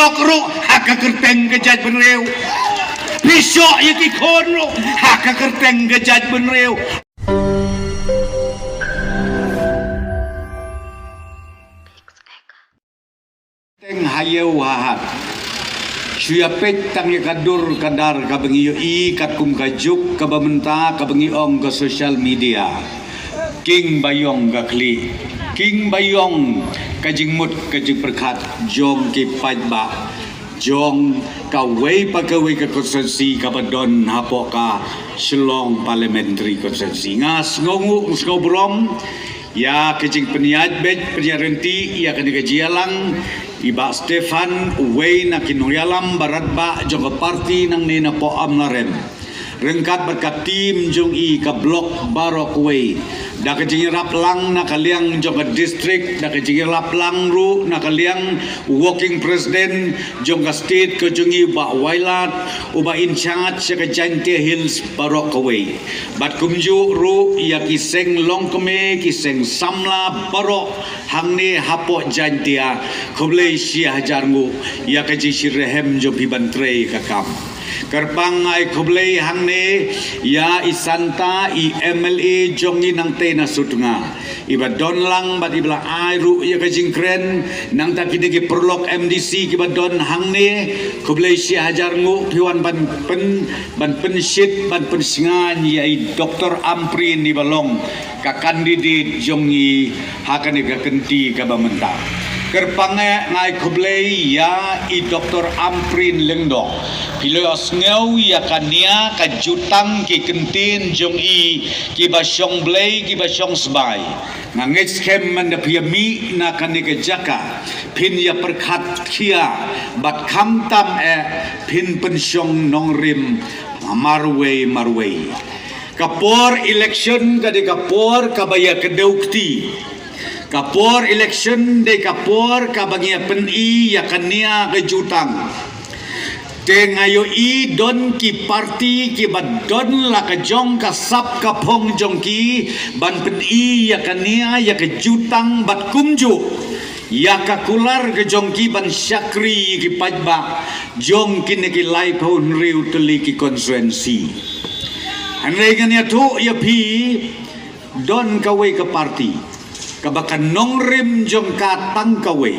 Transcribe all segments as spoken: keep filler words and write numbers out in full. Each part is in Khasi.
Lok ruh ha ka kyrteng ka jaitbynriew. Phi shoh ïa ki khun ruh ha ka kyrteng ka jaitbynriew. Teng ha ïew ha hat. Shu ïa peit tang ïa ka dur ka dar kaba ngi ïohi katkum ka juk kaba mynta kaba ngi ong ka social media. King ba ïong ka khlieh, king ba ïong ka jingmut ka jingpyrkhat jong ki paidbah jong kawei pa kawei ka constituency kaba don hapoh ka Shillong Parliamentary Constituency. Nga sngewnguh sngew burom ïa ka jingpynïaid beit pynïaid ryntih ïa kane ka jingïalang i Bah Stephan, uwei na ki nongïalam ba radbah jong ka party nangne napoh Amlarem, ryngkat bad ka team jong i ka block baroh kawei, da ka jingïarap lang na ka liang jong ka district, da ka jingïarap lang ruh na ka liang working president jong ka state ka jong i Bah Wailadmiki, uba in charge sha ka Jaintia Hills baroh kawei. Bad kumjuh ruh ïa ki seng longkmie, ki seng samla baroh hangne hapoh Jaintia, khublei shi hajar nguh ïa ka jingshitrhem jong phi ban trei ka kam. Kyrpang ai khublei hangne ïa i Santa, i M L A jong i nangtei na Sutnga, iba don lang bad iba la ai ruh ïa ka jingkren, nangta kine ki paralok M D C kiba don hangne, khublei shi hajar nguh phi wan ban pyn ban pynshit ban pynshngaiñ ïa i Doktor Ampareen iba long ka candidate jong i ha kane ka kynti kaba mynta. Kyrpang eh nga ai khublei ïa i Doktor Ampareen Lyngdoh. Phi la ïohsngew ïa ka nia ka jutang ki kyntien jong i kiba shong Blei kiba shong sbai. Nga ngeit skhem mynta phi ïa mih na kane ka jaka phin ïa pyrkhat khia bad khamtam eh phin pynshong nongrim marwei marwei. Ka por election ka dei ka por kaba ïa kdew kti. Ka por election dei ka por kaba ngi ïa pyni ïa ka nia ka jutang. Te nga ïohi don ki party kiba don la ka jong ka sap ka phong jong ki ban pyni ïa ka nia ïa ka jutang bad kumjuh ïa ka kular ka jong ki ban shakri ïa ki paidbah jong kine ki laiphew hynriew tylli ki constituency. Hynrei ngan ïathuh ïa phi, don kawei ka party kaba ka nongrim jong ka tang kawei.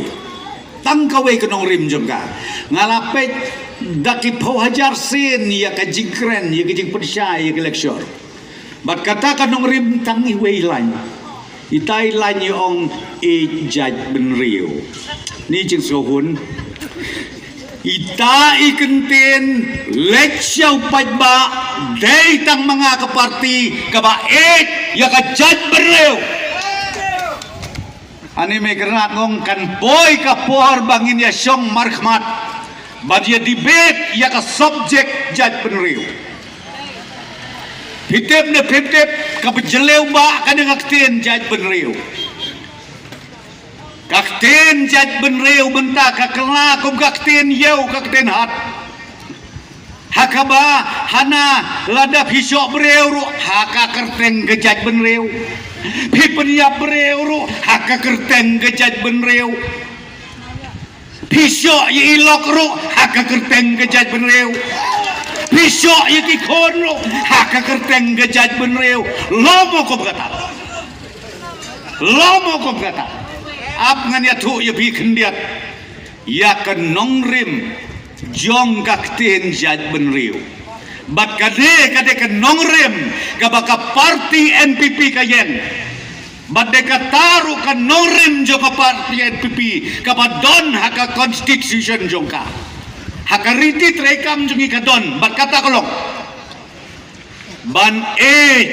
Tang kawei ka nongrim jong ka. Nga la peit da ki phew hajar sien ïa ka jingkren, ïa ka jingpynshai, ïa ka lecture. Bad kata ka nongrim tang iwei i line. Ita i line i ong i jaitbynriew. Ni jingsngewhun. Ita i kyntien leit sha u paidbah dei tang ma nga ka party kaba ïeit ïa ka jaitbynriew. Ani me kyrnat ngong kan poi ka por ba ngin ïa shong markhmat bad ïa debate ïa ka subject jaitbynriew. Phi tip ne phim tip, kaba jylliew ba ka dei ka ktien jaitbynriew. Ka ktien jaitbynriew mynta ka kylla kum ka ktien ïew, ka ktien hat. Ha kaba hana lada phi shoh briew ruh ha ka kyrteng ka jaitbynriew. Phi pynïap briew ruh ha ka kyrteng ka jaitbynriew. Phi shoh ïa i lok ruh ha ka kyrteng ka jaitbynriew. Phi shoh ïa ki khun ruh ha ka kyrteng ka jaitbynriew. Lo mo kum kata. Lo mo kum kata. Ap ngan ïathuh ïa phi khyndiat ïa ka nongrim jong ka ktien jaitbynriew. Bad ka dei, ka dei ka nongrim kaba ka party N P P ka ïeng. Bad dei kata ruh ka nongrim jong ka party N P P kaba don ha ka constitution jong ka. Ha ka riti treikam jong ngi ka don, bad kata ka long ban ïeit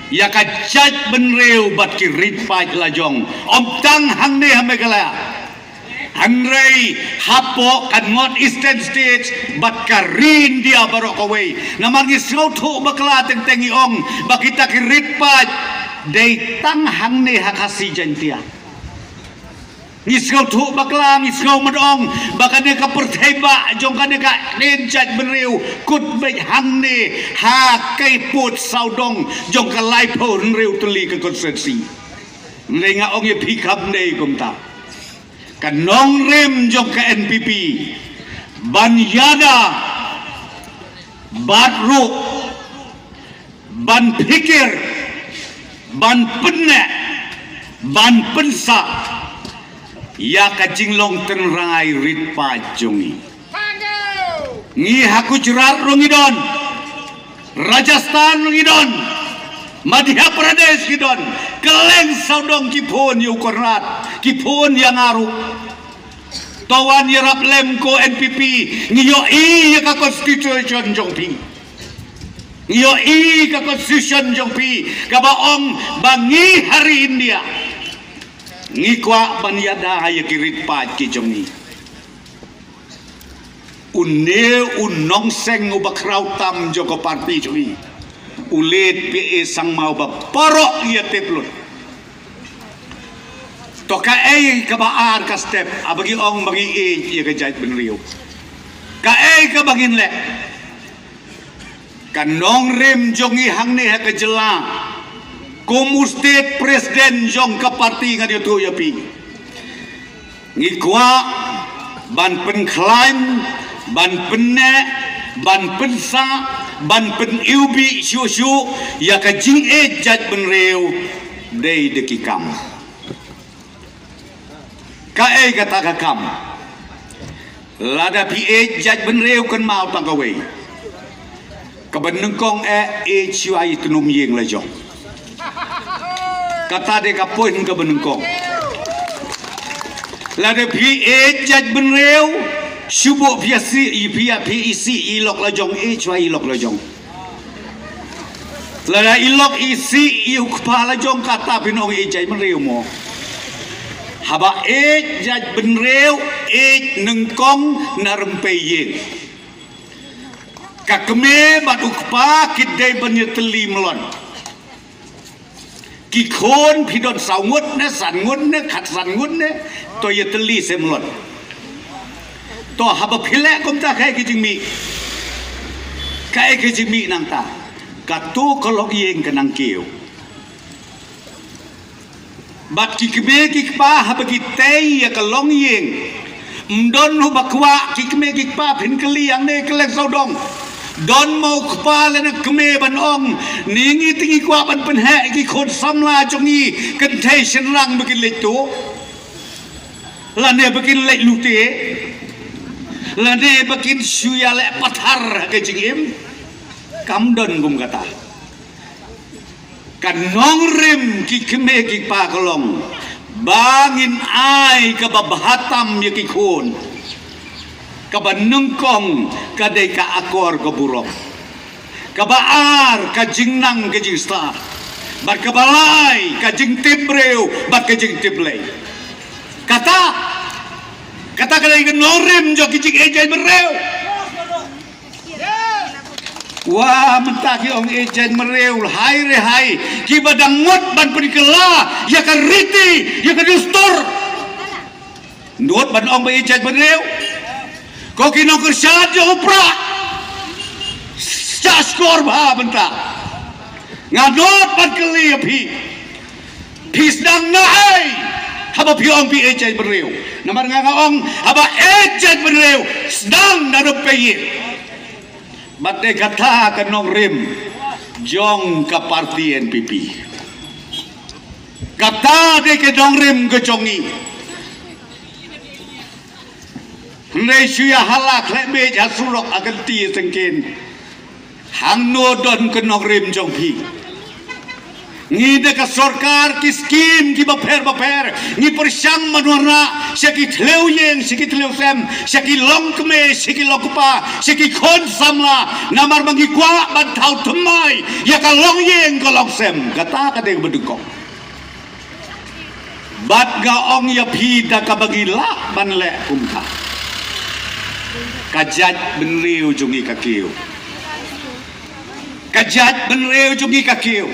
ïa ka jaitbynriew bad ki rit paid la jong. Ym tang hangne ha Meghalaya, hynrei hapoh ka North Eastern States bad ka ri India baroh kawei. Namar ngi sngewthuh bakla teng teng ngi ong ba kita ki rit paid dei tang hangne ha Khasi Jaintia. Ngi sngewthuh bakla, ngi sngew mad ong ba kane ka pyrthei ba jong kane ka ktien jaitbynriew kut beit hangne ha ka pud sawdong jong ka laiphew hynriew tylli ka constituency. Hynrei nga ong ïa phi kam dei kumta. Ka nongrim jong ka N P P ban ïada bad ruh ban phikir, ban pynneh, ban pynsah ïa ka jinglong tynrai rit paid jong ngi. Ngi ha Gujarat ruh ngi don, Rajasthan ruh ngi don, Madhya Pradesh ngi don, kylleng sawdong ki phone ïa u Conrad, ki phone ïa nga ruh. To wan ïarap lem ko N P P, ngi ïohi ïa ka constitution jong phi. Ngi ïohi ka constitution jong phi kaba ong ba ngi ha ri India ngi kwah ban ïada ïa ki rit paid ki jong ngi. Une u nongseng uba khraw tam jong ka party jong ngi, u late P A Sangma, uba baroh ïa tip lut. To kaei kaba ar ka step, haba ngi ong ba ngi ïeit ïa ka jaitbynriew? Kaei kaba ngin leh? Ka nongrim jong ngi hangne ha ka jylla, kum u state president jong ka party, ngan ïathuh ïa phi. Ngi kwah ban pynkhlaiñ, ban pynneh, ban pynsah, ban pyniwbih shuh shuh ïa ka jingïeit jaitbynriew dei da ki kam. Kaei kata ka kam? Lada phi ïeit jaitbynriew, kynmaw tang kawei. Kaba nyngkong, eh, ïeit shuwa ïa i tnum ïing la jong. Kata dei ka point kaba nyngkong. Lada phi ïeit jaitbynriew, shu buh phi ïa sih, phi ïa, phi isih ïa i lok la jong, ïeit shuwa ïa i lok la jong. Lada i lok isih ïa u kpa la jong, kata phin ong ïeit jaitbynriew mo? Haba ïeit jaitbynriew, ïeit nyngkong na rympei ïing. Ka kmie bad u kpa ki dei ban ïatylli mlien. Ki khun phi don saw ngut ne, san ngut ne, khatsan ngut ne, to ïatylli seh mlien. To haba phi leh kumta, kaei ka jingmih? Kaei ka jingmih nangta? Kato ka longïing ka nang kiew. Bad ki kmie ki kpa haba ki tei ïa ka longïing, ym don uba kwah, ki kmie ki kpa, phin kylli hangne kylleng sawdong. Don mo u kpa lane kmie ban ong, ngi te ngi kwah ban pynheh ïa ki khun samla jong ngi kynthei shynrang ba kin leit tuh, lane ba kin leit lute, lane ba kin shu ïaleh pathar ha ka jingim? Kam don kum kata. Ka nongrim ki kmie ki kpa ka long ba ngin ai kaba bha tam ïa ki khun. Kaba nyngkong ka dei ka akor ka burom. Kaba ar ka jingnang ka jingstad. Bad kaba lai ka jingtip briew bad ka jingtip Blei. Kata, kata ka dei ka nongrim jong ki jingïeit jaitbynriew. Wa, mynta ki ong ïeit jaitbynriew, hai re hai, kiba dang mut ban pynkylla ïa ka riti, ïa ka dustur. Nud ban ong ba ïeit jaitbynriew? Ko ki nongkyrshan jong u Prah, shah shkor bha mynta. Nga nud ban kylli ïa phi. Phi sdang na ei haba phi ong phi ïeit jaitbynriew? Namar nga nga ong haba ïeit jaitbynriew, sdang na rympei ïing. Bad dei kata ka nongrim jong ka party N P P. Kata dei ka nongrim ka jong ngi. Hynrei shu ïa hala khleh beit ha surok ha kynti syngkien. Hangno don ka nongrim jong phi? Ngi da ka sorkar ki skim kiba pher bapher, ngi pyrshang ban wanrah sha ki thliew ïing, sha ki thliew sem, sha ki longkmie, sha ki longkpa, sha ki khun samla, namar ba ngi kwah ban thaw thymmai ïa ka longïing ka longsem. Kata ka dei kaba nyngkong. Bad nga ong ïa phi da kaba ngi lah ban leh kumta. Ka jaitbynriew jong ngi ka kiew. Ka jaitbynriew jong ngi ka kiew.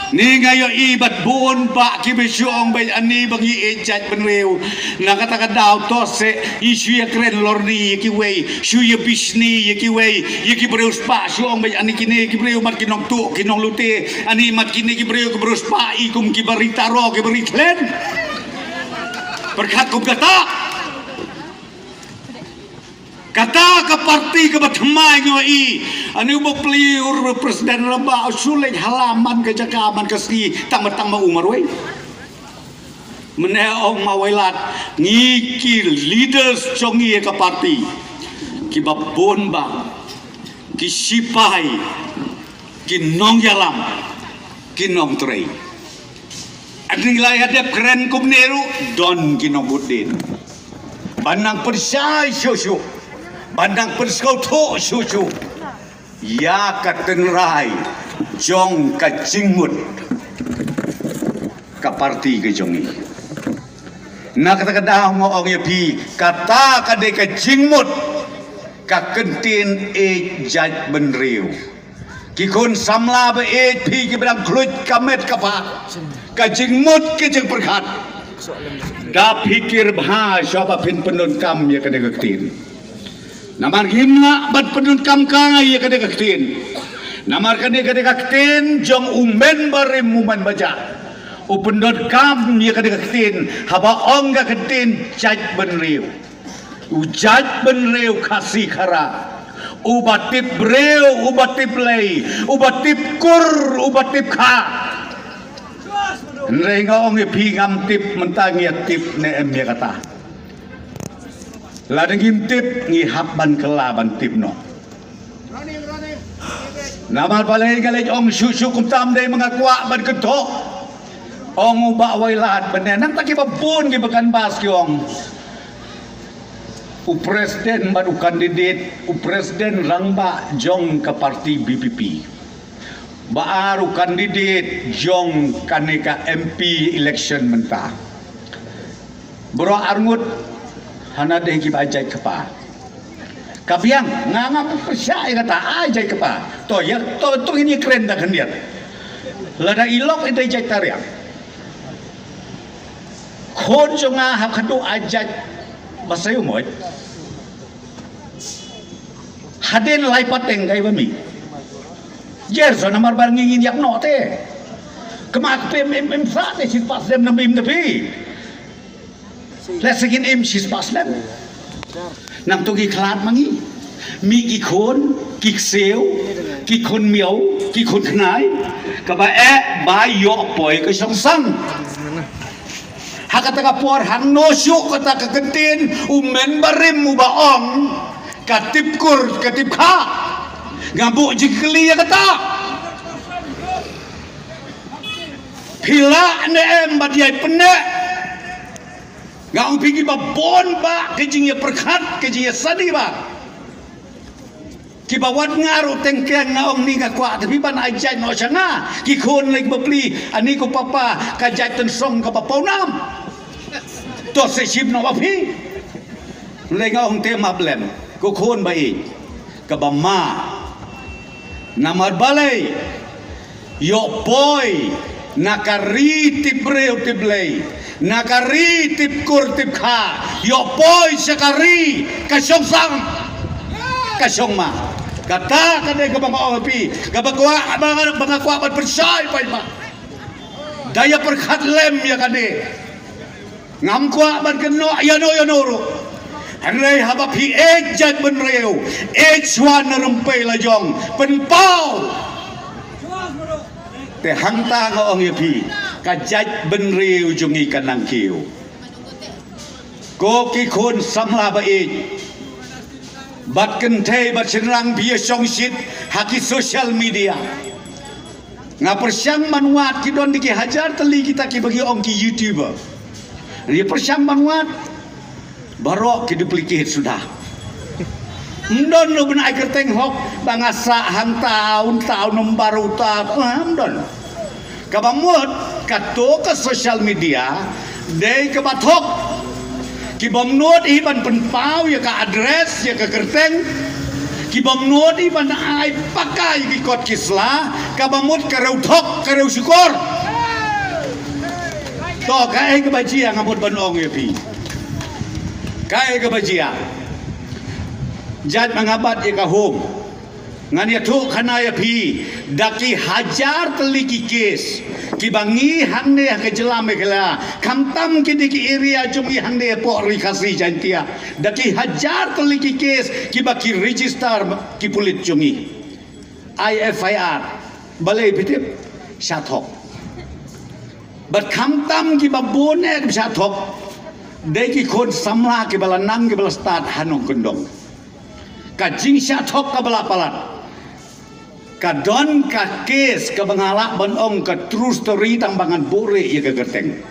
Ni nga ïohi bad bun bah kiba shu ong beit ani ba ngi ïeit jaitbynriew. Na kata ka daw to seh, ngi shu ïa kren lorni ïa kiwei, shu ïa bishni ïa kiwei, ïa ki briew spah shu ong beit ani kine ki briew mat ki nongtuh ki nonglute, ani mat kine ki briew ki briew spah, i kum kiba ri taro kiba ri thlen. Pyrkhat kum kata. Kata ka parti kaba thymmai ngi ïohi. Ani u bapli ur president raba u shu leit hala man ka jaka man ka sngi tang ba tang ba u marwei. Mynne ong ma Wailat ngi ki leaders jong ngi ka parti kiba bun ba ki sipai ki nongïalam ki nongtrei. Ani ngi la ïa dep kren kumne ruh don ki nongbud dien. Ban nang pynshai shuh shuh. Ban nang pynsngewthuh shuh shuh ïa ka tynrai jong ka jingmut ka parti ka jong ngi. Na kata ka daw nga ong ïa phi kata ka dei ka jingmut ka kyntien ïeit jaitbynriew. Ki khun samla ba ïeit phi kiba dang khluit ka met ka phad ka jingmut ka jingpyrkhat. Da phi kyrpad shuwa ba phin pyndonkam ïa kane ka ktien. Namar ngim lah ban pyndonkam ka ïa kane ka ktien. Namar kane ka dei ka ktien jong u men barim u men bajah. U pyndonkam ïa kane ka ktien haba ong ka ktien jaitbynriew. U jaitbynriew Khasi Khara. Uba tip briew, uba tip lei, uba tip kur, uba tip kha. Hynrei nga ong ïa phi ngam tip mynta ngi ïa tip ne em ïa kata. Lada ngim tip ngi hap ban kylla ban tip noh. Namar balei nga leit ong shuh shuh kumta ym dei ma nga kwah ban kynthoh. Ong u Bah Wailat ban ne nangta kiba bun kiba canvass ki ong. U president bad u candidate, u president rangbah jong ka parti B P P. Ba ar u candidate jong kane ka M P election mynta. Baroh arngut hana dei kiba jait kpa. Ka biang nga nga pyrshah ïa kata ai jait kpa. To ïa to to ini kren da khyndiat. Lada i lok i dei jait tariang. Khun jong nga hap khadu ai jait ba sayu moj. Hadien lai pateng kai ba mi. Jer so namar bar ngi ngin yak no te. Kema kpem em em sa te sit pas dem nam im te pi. La segin im sit pas dem. Nang tu ki khlad mangi. Mi ki khun, ki ksiew, ki khun miaw, ki khun khnai. Kaba eh ba ïoh poi ka shong sang. Ha kata ka por hangno shuh kata ka kyntien u men barim uba ong ka tip kur ka tip kha. Nga buh jingkylli ïa kata. Phi lah ne em ba dei pyneh. Nga ong phi kiba bun ba ka jingïapyrkhat ka jingïasani ba. Kiba wat nga ruh teng keng nga ong ni nga kwah te phi ban ai jait noh sha nga. Ki khun lei kiba pli ani ko papa ka jait tynsong kaba paw nam. To se shim noh ba phi. Lei nga ong te ma blem ko khun ba ïeit kaba ma. Namar balei. Ïoh poi na ka ri tip briew tip lei, na ka ri tip kur tip kha, ïoh poi sha ka ri ka shong sang ka shong ma. Kata ka dei kaba nga ong ïa phi, kaba kwah ba nga kwah ban pynshai paidbah. Da ïa pyrkhat lem ïa ka dei. Ngam kwah ban kynnoh ïano ïano ruh. Hynrei haba phi ïeit jaitbynriew, ïeit shuwa na rympei la jong, pynpaw. Te hangta nga ong ïa phi, ka jaitbynriew jong ngi ka nang kiew. Ko ki khun samla ba ïeit. Bad kynthei bad shynrang phi ïa shongshit ha ki social media. Nga pyrshang ban wad ki don da ki hajar tylli kita kiba ki ong ki YouTuber. Ïa pyrshang ban wad baroh ki duplicate suda. Ym don ruh ban ai kyrteng hok ba nga sah hangta un ta un ym baru ta ym don. Kaba mut kato ka social media dei kaba thok. Ki bym nud hi ban pynpaw ïa ka address ïa ka kyrteng. Ki bym nud hi ban ai paka ïa ki kot ki sla kaba mut ka reu thok ka reu shukor. To kaei kaba jia nga mut ban ong ïa phi. Kaei kaba jia. Jait ma nga bat ïa ka home. Ngan ïathuh khana ïa phi Da ki hajar tylli ki kes kiba ngi hangne ha ka jylla Meghalaya, khamtam kine ki area jong ngi hangne hapoh Ri Khasi Jaiñtia, da ki hajar tylli ki kes kiba ki register ki pulit jong ngi, ai F I R. Balei phi tip? Shah thok. Bad khamtam kiba bun eh kiba shah thok, dei ki khun samla kiba la nang kiba la stad ha nongkyndong. Ka jingshah thok kaba la palat, ka don ka kes kaba nga lah ban ong ka true story tang ba ngan buhrieh ïa ka kyrteng.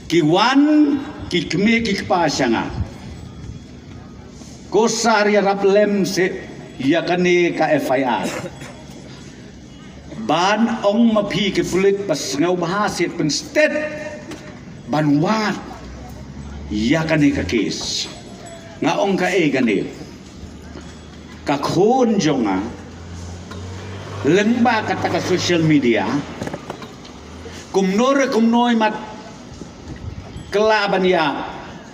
Ki wan ki kmie ki kpa sha nga, ko sar ïarap lem seh ïa kane ka F I R. Ban ong ma phi ki pulit ba sngewbha seh pynstet ban wad ïa kane ka kes. Nga ong kaei kane? Ka khun jong nga, lyngba kata ka social media, kumno re kumno i mat kylla ban ïa,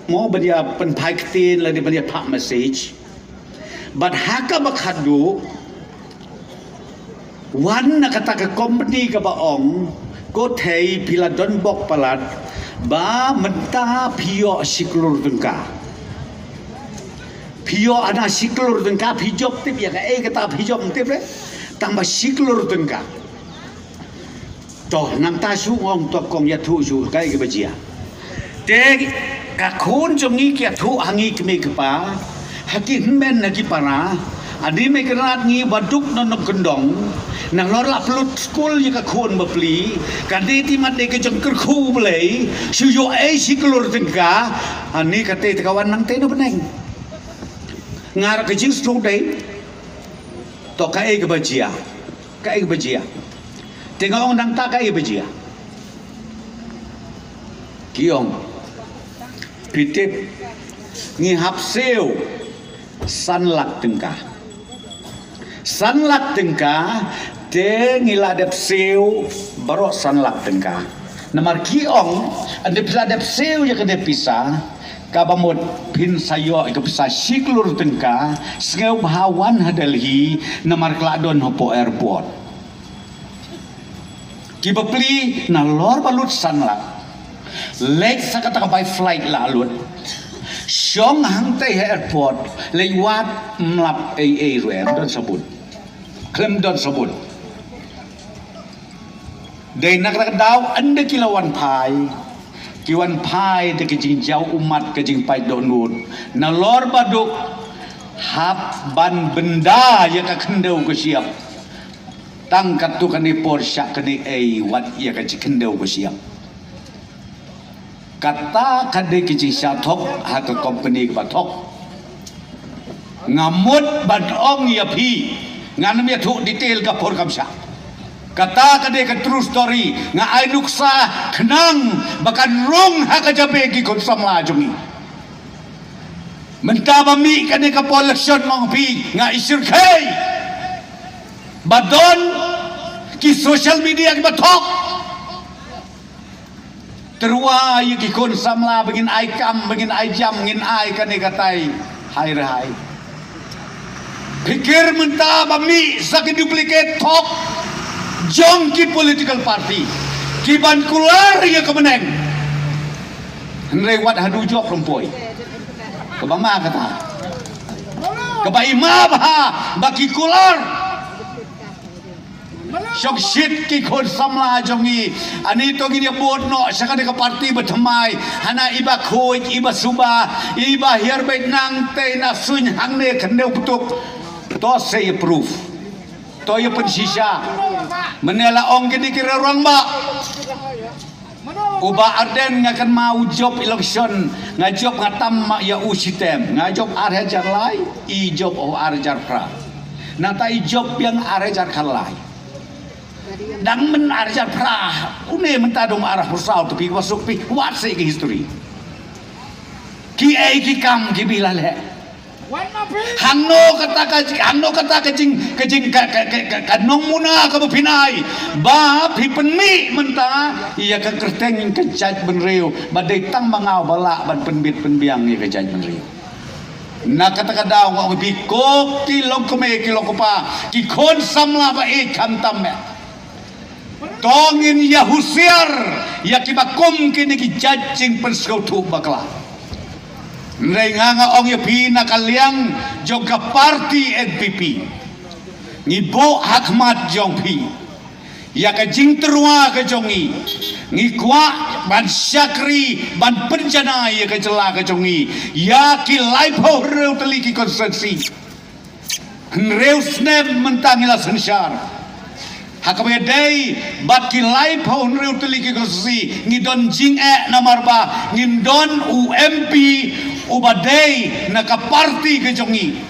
mo, ban ïa pynphai ktien lane ban ïa phah message. Bad ha kaba khatduh, wan na kata ka company kaba ong, ko thei phi la don bok palat ba mynta phi ïoh shi klur tyngka. Phi ïoh ana shi klur tyngka, phi jop, tip ïa kaei kata phi jop, tip re? Tang ba shi klur tyngka. To, nangta shu ong to, kong ïathuh shu kaei kaba jia. Te ka khun jong ngi ki ïathuh ha ngi kmie kpa, ha ki hynmen ha ki para. Ani mei kynrad ngi ba duk na nongkyndong, nalor la pynlut skul ïa ka khun bapli, kane te mat dei ka jong kyrkhu Blei, shu ïoh ei shi klur tyngka. Ani kata te ka wan nangta na bneng. Nga ruh ka jingsngewthuh dei. To kaei kaba jia? Kaei kaba jia? Te nga ong nangta kaei kaba jia? Ki ong, phi tip, ngi hap siew san lak tyngka. San lak tyngka, te ngi la dep siew baroh san lak tyngka. Namar ki ong, ynda phi la dep siew ïa kane pisa, kaba mut phin sa ïoh ïa ka pisa shi klur tyngka, sngewbha wan ha Delhi, namar ka la don hapoh airport. Ki bapli nalor ba lut san lak, leit sa kata ka bai flight la lut, shong hangtei ha airport, leit wad, ym lap ei ei ruh, ym don sabut. Khlem don sabut. Dei na kata ka daw ynda ki la wan phai, ki wan phai da ka jingjaw ummat, ka jingpait dohnud. Nalor ba duk, hap ban bynda ïa ka khyndew ka shyiap. Tang katto katne por shah kane ei wat ïa ka jingkhyndew ka shyiap. Kata ka dei ka jingshah thok ha ka company kaba thok. Nga mut ban ong ïa phi, ngan ym ïathuh detail ka por kam shah. Kata ka dei ka true story, nga ai nuksa khnang ba kan rung ha ka jabieng ki khun samla jong ngi. Mynta ba mih kane ka por election, ma ong phi, nga i shyrkhei ba don ki social media kiba thok. Tyrwa ïa ki khun samla ba ngin ai kam, ba ngin ai jam, ngin ai kane katai. Hai re hai. Pyrkhat mynta ba mih sa ki duplicate thok jong ki political party kiban kular ïa ka bneng. Hynrei wat haduh jop ruh ym poi. Kaba ma kata, kaba i ma bha ba ki kular. Shong shit ki khun samla jong ngi. Ani to ngin ïa bud noh sha kane ka party ba thymmai. Hana iba khuid, iba suba, iba hiar beit nangtei na suiñ hangne khyndew pyntuk. To sa ïa proof, to ïa pynshisha. Mynne la ong kine ki riew rangbah. U Bah Ardent nga kynmaw u jop election, nga jop, nga tam ma ïa u shitem, nga jop ar hajar lai, i jop u ar hajar phra. Nangta i jop biang ar hajar khatlai. Dang myn ar hajar phra, une mynta dang ar hajar saw, te phi kwah suk, phi wad sa ïa ka history. Kiei ki kam kiba i la leh. Hangno kata ka, hangno kata ka jing, ka jing, ka, ka, ka, ka, ka nongmuna kaba phin ai ba phi pynmih mynta ïa ka kyrteng ka jaitbynriew, ba dei tang ma nga uba lah ban pynbit pynbiang ïa ka jaitbynriew. Na kata ka daw nga ong ïa phi, ko ki long kmie ki long kpa, ki khun samla ba ïeit khamtam eh, to ngin ïa husiar ïa kiba kum kine ki jait jingpynsngewthuh bakla. Hynrei nga nga ong ïa phi, na ka liang jong ka parti N P P, ngi buh ha khmat jong phi ïa ka jingtyrwa ka jong ngi. Ngi kwah ban shakri, ban pynjanai ïa ka jylla ka jong ngi ïa ki laiphew hynriew tylli ki constituency. Hynriew snem mynta ngi la synshar. Ha kaba ïadei bad ki laiphew hynriew tylli ki constituency ngi don jingeh namar ba ngim don u M P uba dei na ka parti ka jong ngi.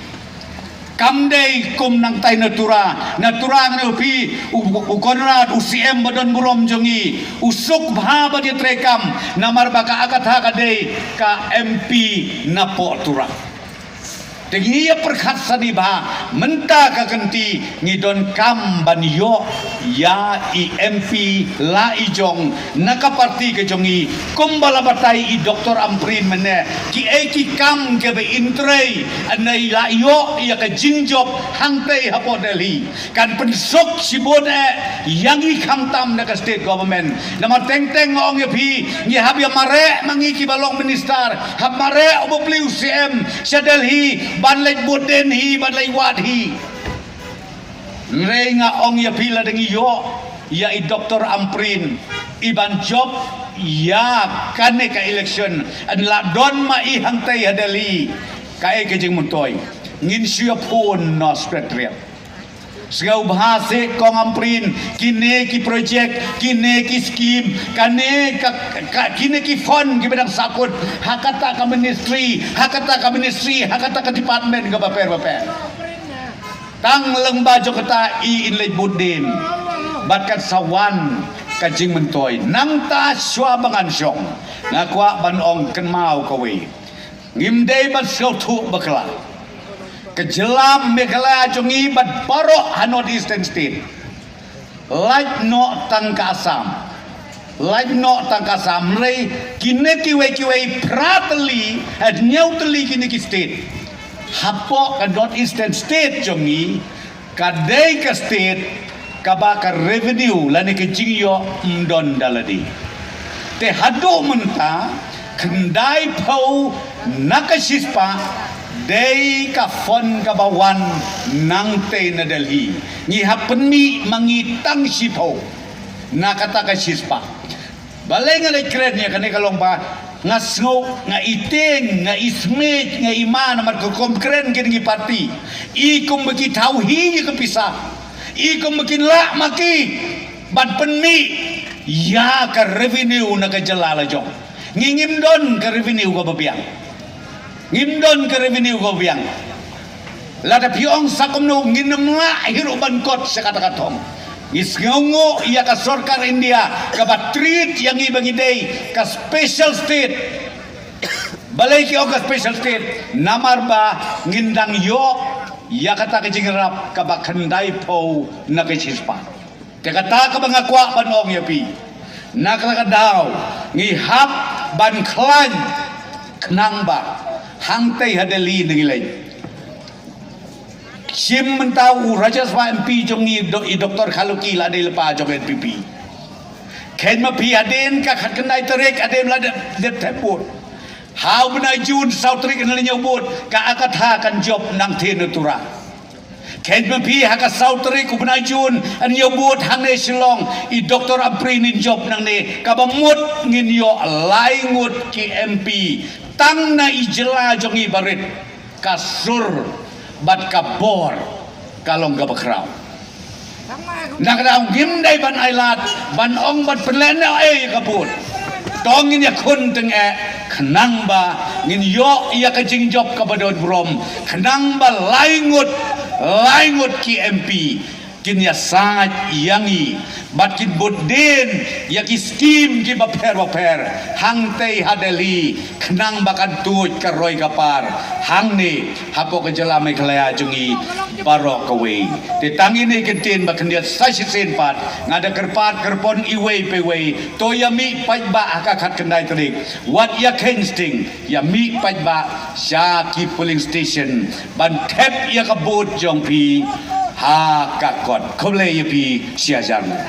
Kam dei kum nangtai na Tura, na Tura ngan ong ïa phi, u, u Conrad, u C M ba don burom jong ngi, u suk bha ban ïatreikam, namar ba ka Agatha ka dei ka M P napoh Tura. Te ngi ïa pyrkhat sani bha, mynta ka kynti ngi donkam ban ïoh ïa i M P la i jong na ka parti ka jong ngi, kumba la batai i Doctor Ampareen mynne, kiei ki kam kiba in trei, hynrei la ïoh ïa ka jingjop hangtei hapoh Delhi. Kan pynsuk shibun eh ïa ngi khamtam na ka state government. Namar teng teng nga ong ïa phi, ngi hap ïa mareh ma ngi kiba long minister, hap mareh u bapli u C M sha Delhi ban leit bud dien hi, ban leit wad hi. Hynrei nga ong ïa phi, lada ngi ïoh ïa i Doctor Ampareen i ban jop ïa kane ka election, yn lah don ma i hangtei ha Delhi, kaei ka jingmyntoi? Ngin shu ïa phone noh Secretariat. Sngewbha seh Kong Ampareen, kine ki project, kine ki scheme, kane ka, ka, kine ki fund kiba dang sahkut ha kata ka ministry, ha kata ka ministry, ha kata ka department kaba pher bapher. Tang lyngba jong kata i in leit bud dien. Bad kan sa wan ka jingmyntoi. Nangta shuwa ba ngan shong, nga kwah ban ong kynmaw kawei. Ngim dei ban sngewthuh bakla. Ka jylla Meghalaya jong ngi bad baroh ha North Eastern State, lait noh tang ka Assam. Lait noh tang ka Assam, hynrei kine kiwei kiwei phra tylli, eh, hynñiew tylli kine ki state hapoh ka North Eastern State jong ngi, ka dei ka state kaba ka revenue lane ka jingïoh ym don da lade. Te haduh mynta, khyndaiphew na ka shispah dei ka fund kaba wan nangtei na Delhi. Ngi hap pynmih ma ngi tang shiphew na kata ka shispah. Balei nga leit kren ïa kane? Ka long ba nga sngew, nga i tieng, nga i smiej, nga i ma, namar ka kum kren kine ki parti, i kumba ki thaw hi ïa ka pisa, i kumba kin lah ma ki ban pynmih ïa ka revenue na ka jylla la jong. Ngi ngim don ka revenue kaba biang. Ngim don ka revenue kaba biang. Lada phi ong sa kumno, ngin ym lah hi ruh ban kot sha kata ka thong. Ngi sngewnguh ïa ka sorkar India kaba treat ïa ngi ba ngi dei ka special state. Balei ki ong ka special state? Namar ba ngin dang ïoh ïa kata ka jingïarap kaba khyndaiphew na ka shispah. Te kata kaba nga kwah ban ong ïa phi, na kata ka daw ngi hap ban khlaiñ khnang ba hangtei ha Delhi ngi leit. Shim mynta u Rajya Sabha M P jong ngi, do-, i Doctor Kharlukhi, la dei lypa jong N P P. Kheiñ ma phi, hadien ka khatkhyndai tarik hadien la dep, dep thep vote. Ha u bnai Jun saw tarik na la ñiew vote, ka Agatha kan jop nangtei na Tura. Kheiñ ma phi, ha ka saw tarik u bnai Jun, yn ïoh vote hangne Shillong, i Doctor Ampareen in jop nangne, kaba mut ngin ïoh lai ngut ki M P, tang na i jylla jong ngi barit, ka sur bad ka bor ka long kaba khraw. Na ka daw ngim dei ban ailad, ban ong ban pynlehnoh ei ka vote. To ngin ïakhun tyngeh, khnang ba ngin ïoh ïa ka jingjop kaba don burom, khnang ba lai ngut, lai ngut ki M P kin ïasaid ïa ngi, Bad kin bud dien ïa ki skim kiba pher bapher hangtei ha Delhi, khnang ba kan tuid ka roi ka par hangne hapoh ka jylla Meghalaya jong ngi baroh kawei. Te tang ine i kyntien ba khyndiat sa shisien pat, nga da kyrpad kyrpon iwei pa iwei, to ïa mih paidbah ha ka khatkhyndai tarik. Wat ïa kheiñ sting, ïa mih paidbah sha ki polling station ban thep ïa ka vote jong phi ha ka kot. Khublei ïa phi, shi hajar nguh.